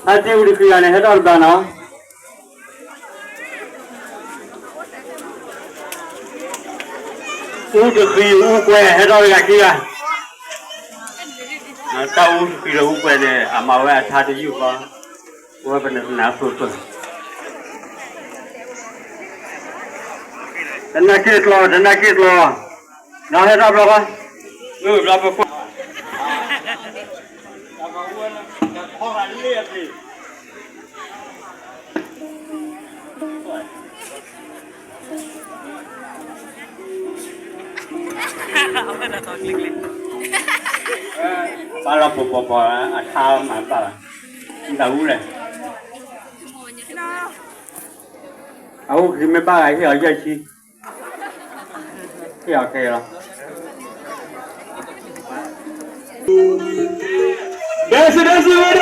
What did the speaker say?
ဟဲတ့ၢ်အူတဃံဂၤန့ၣ် ဟဲထီၣ်တဘျီနီၤ. အူတဃံအူကွဲ ဟဲထီၣ်တဂၤခံဂၤ. တၢ်အူတဃံဒီးအူကွဲန့ၣ် အမၤဝဲအထါတယုၢ်ဃီ, ဝဲပနနၢ်ဖုၣ်ဖုၣ်, တနၢ်က့ၢ်ကျီ, တနၢ်က့ၢ်ကျီ, နီၤဟဲထီၣ်ဘျီဃီ, အၢ ဘျီပကွၢ် ဘၣ်လီၤပှီၤပှီၤပှီၤ အထါမၤဘၣ်ဘၣ်, မတၤအူလဲၣ်, အအူကမ့ၢ်ဘၣ်ဂၤဟ့ၣ်အီၤယဲၢ်ဆံ, ဟ့ၣ်အီၤခဲအံၤလီၤ. ဒဲစဒဲစ